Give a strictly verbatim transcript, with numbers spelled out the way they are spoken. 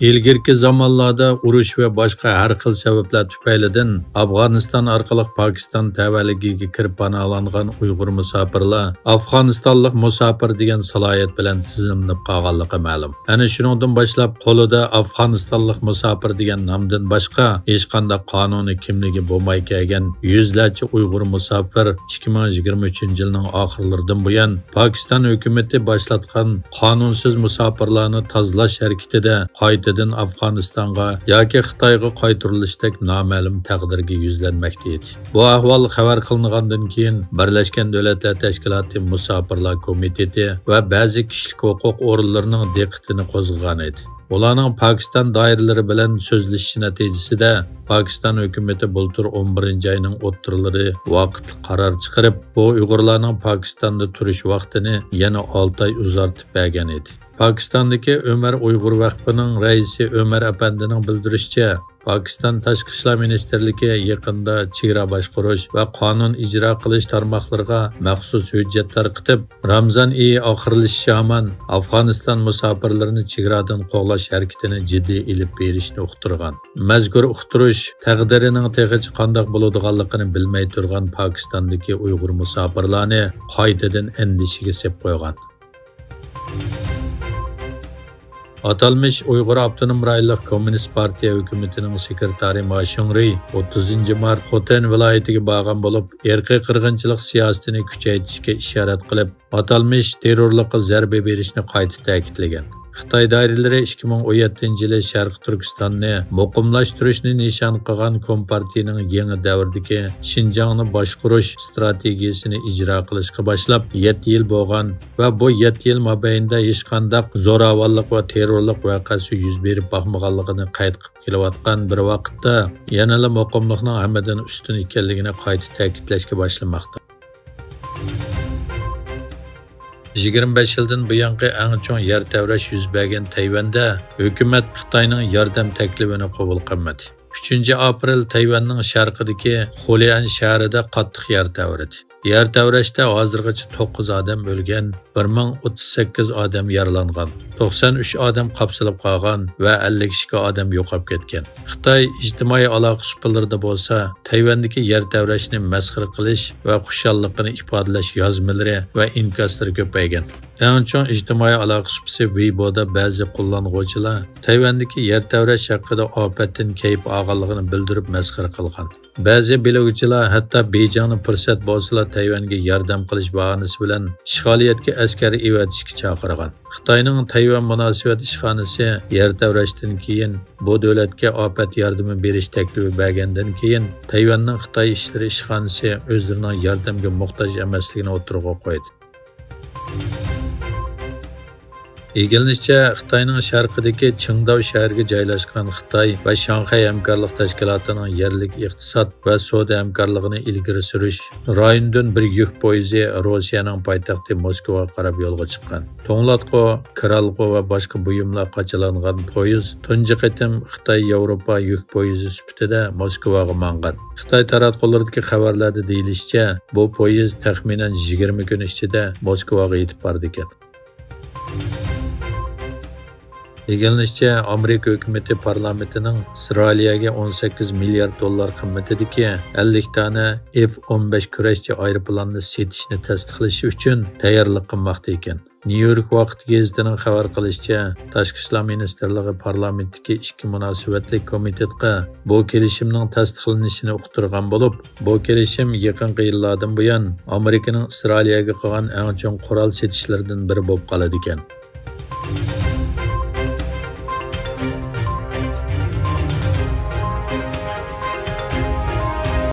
ئىلگىرىكى زامانلاردا ئۇرۇش ۋە باشقا ھەر خىل سەۋەبلەر تۈپەيلىدىن ئافغانىستان ئارقىلىق پاكىستان تەۋەلىكىگە كىرىپ پاناھلانغان ئۇيغۇر مۇساپىرلار ئافغانىستانلىق مۇساپىر دېگەن سالاھىيەت بىلەن تىزىملىنىپ قالغانلىقى مەلۇم. ئەنە شۇنىڭدىن باشلاپ قولىدا ئافغانىستانلىق مۇساپىر دېگەن نامدىن باشقا ھېچقانداق قانۇنىي كىملىكى بولماي كەلگەن يۈزلەرچە ئۇيغۇر مۇساپىر ئىككى مىڭ يىگىرمە ئۈچىنچى يىلنىڭ ئاخىرلىرىدىن بۇيان پاكىستان ھۆكۈمىتى باشلاتقان قانۇنسىز مۇساپىرلارنى تازىلاش ھەرىكىتىدە قايتىدىن ئافغانىستانغا ياكى خىتايغا قايتۇرۇلۇشتەك نامەلۇم تەقدىرگە يۈزلەنمەكتە ئىدى. بۇ ئەھۋال خەۋەر قىلىنغاندىن كېيىن، بىرلەشكەن دۆلەتلەر تەشكىلاتى مۇساپىرلار كومىتېتى ۋە بەزى كىشىلىك ھوقۇق ئورۇنلىرىنىڭ دىققىتىنى قوزغىغان ئىدى. ئۇلارنىڭ پاكىستان دائىرىلىرى بىلەن سۆزلىشىشى نەتىجىسىدە، پاكىستان ھۆكۈمىتى بۇلتۇر ئون بىرىنچى ئاينىڭ ئوتتۇرىلىرى ۋاقىتلىق قارار چىقىرىپ، بۇ ئۇيغۇرلارنىڭ پاكىستاندا تۇرۇش ۋاقتىنى يەنە ئالتە ئاي ئۇزارتىپ بەرگەن ئىدى. پاكىستاندىكى ئۆمەر ئۇيغۇر ۋەقپىنىڭ رەئىسى ئۆمەر ئەپەندىنىڭ بىلدۈرۈشىچە، پاكىستان تاشقى ئىشلار مىنىستىرلىكى يېقىندا چېگرا باشقۇرۇش ۋە قانۇن ئىجرا قىلىش تارماقلىرىغا مەخسۇس ھۆججەت تارقىتىپ، رامزان ئېيى ئاخىرلىشىشى ھامان ئافغانىستان مۇساپىرلىرىنى چېگرادىن قوغلاش ھەرىكىتىنى جىددىي ئېلىپ بېرىشنى ئۇقتۇرغان. مەزكۇر ئۇقتۇرۇش تەقدىرىنىڭ تېخىچە قانداق بولىدىغانلىقىنى بىلمەي تۇرغان پاكىستاندىكى ئۇيغۇر مۇساپىرلارنى قايتىدىن ئەندىشىگە سېلىپ قويغان. ئاتالمىش ئۇيغۇر ئاپتونوم رايونلۇق كوممۇنىست پارتىيە ھۆكۈمىتىنىڭ سېكرېتارى ما شۇڭرۇي ئوتتۇزىنچى مارت خوتەن ۋىلايىتىگە بارغان بولۇپ، ئىرقىي قىرغىنچىلىق سىياسىتىنى كۈچەيتىشكە ئىشارەت قىلىپ، ئاتالمىش تېررورلۇققا زەربە بېرىشنى قايتا تەكىتلىگەن. خىتاي دائىرىلىرى ئىككى مىڭ ئون يەتتىنچى يىلى شەرقىي تۈركىستاننى مۇقىملاشتۇرۇشنى نىشان قىلغان كومپارتىيىنىڭ يېڭى دەۋردىكى شىنجاڭنى باشقۇرۇش ئىستراتېگىيەسىنى ئىجرا قىلىشقا باشلاپ يەتتە يىل بولغان ۋە بۇ يەتتە يىل مابەينىدە ھېچقانداق زوراۋانلىق ۋە تېررورلۇق ۋەقەسى يۈز بېرىپ باقمىغانلىقىنى قەيت قىلىپ كېلىۋاتقان بىر ۋاقىتتا، يەنىلا مۇقىملىقنىڭ ھەممىدىن ئۈستۈن ئىكەنلىكىنى قايتا تەكىتلەشكە باشلىماقتا. يىگىرمە بەش يىلدىن بۇيانقى ئەڭ چوڭ يەر تەۋرەش يۈز بەرگەن تەيۋەندە ھۆكۈمەت خىتاينىڭ ياردەم تەكلىپىنى قوبۇل قىلمىدى. ئۈچىنچى ئاپرېل تەيۋەننىڭ شەرقىدىكى خۇليەن شەھىرىدە قاتتىق يەر تەۋرىدى. يەر تەۋرەشتە ھازىرغىچە توققۇز ئادەم ئۆلگەن، بىر مىڭ ئوتتۇز سەككىز ئادەم يارىلانغان، توقسان ئۈچ ئادەم قاپسىلىپ قالغان ۋە ئەللىك ئىككى ئادەم يوقاپ كەتكەن. خىتاي ئىجتىمائىي ئالاقە سۇپىلىرىدا بولسا تەيۋەندىكى يەر تەۋرەشنى مەسخىرە قىلىش ۋە خۇشاللىقىنى ئىپادىلەش يازمىلىرى ۋە ئىنكاسلىرى كۆپەيگەن. ئەڭ چوڭ ئىجتىمائىي ئالاقە سۇپىسى ۋېيبودا بەزى قوللانغۇچىلار تەيۋەندىكى يەر تەۋرەش ھەققىدە ئاپەتتىن كەيپ ئالغانلىقىنى بىلدۈرۈپ مەسخىرە قىلغان. بەزى بىلىگۈچىلەر ھەتتا بېيجىڭنى پۇرسەت بولسىلا تەيۋەنگە ياردەم قىلىش باھانىسى بىلەن ئىشغالىيەتكە ئەسكەر ئەۋەتىشكە چاقىرغان. خىتاينىڭ تەيۋەن مۇناسىۋەت ئىشخانىسى يەر تەۋرەشتىن كېيىن بۇ دۆلەتكە ئاپەت ياردىمى بېرىش تەكلىپى بەرگەندىن كېيىن، تەيۋەننىڭ خىتاي ئىشلىرى ئىشخانىسى ئۆزلىرىنىڭ ياردەمگە موھتاج ئەمەسلىكىنى ئوتتۇرىغا قويدى. ئىگىلىنىشىچە، خىتاينىڭ شەرقىدىكى چىڭداۋ شەھىرىگە جايلاشقان خىتاي ۋە شاڭخەي ھەمكارلىق تەشكىلاتىنىڭ يەرلىك ئىقتىساد ۋە سودا ھەمكارلىقىنى ئىلگىرى سۈرۈش رايونىدىن بىر يۈك پويىزى روسىيەنىڭ پايتەختى موسكۋاغا قاراپ يولغا چىققان. توڭلاتقۇ، كىرئالغۇ ۋە باشقا بۇيۇملار قاچىلانغان پويىز تۇنجى قېتىم خىتاي ياۋروپا يۈك پويىزى سۈپىتىدە موسكۋاغا ماڭغان. خىتاي تاراتقۇلىرىدىكى خەۋەرلەردە دېيىلىشىچە، بۇ پويىز تەخمىنەن يىگىرمە كۈن ئىچىدە موسكۋاغا يېتىپ بارىدىكەن. ئىگىلىنىشىچە، ئامېرىكا ھۆكۈمىتى پارلامېنتىنىڭ ئىسرائىلىيەگە ئون سەككىز مىليارد دوللار قىممىتىدىكى ئەللىك دانە ئېف ئون بەش كۈرەشچى ئايروپىلاننى سېتىشنى تەستىقلىشى ئۈچۈن تەييارلىق قىلماقتا ئىكەن. نيۇ يورك ۋاقىت گېزىتىنىڭ خەۋەر قىلىشىچە، تاشقى ئىشلار مىنىستىرلىقى پارلامېنتتىكى ئىچكى مۇناسىۋەتلىك كومىتېتقا بۇ كېلىشىمنىڭ تەستىقلىنىشىنى ئۇقتۇرغان بولۇپ، بۇ كېلىشىم يېقىنقى يىللاردىن بۇيان ئامېرىكىنىڭ ئىسرائىلىيەگە قىلغان ئەڭ چوڭ قورال سېتىشلىرىدىن بىرى بولۇپ قالىدىكەن.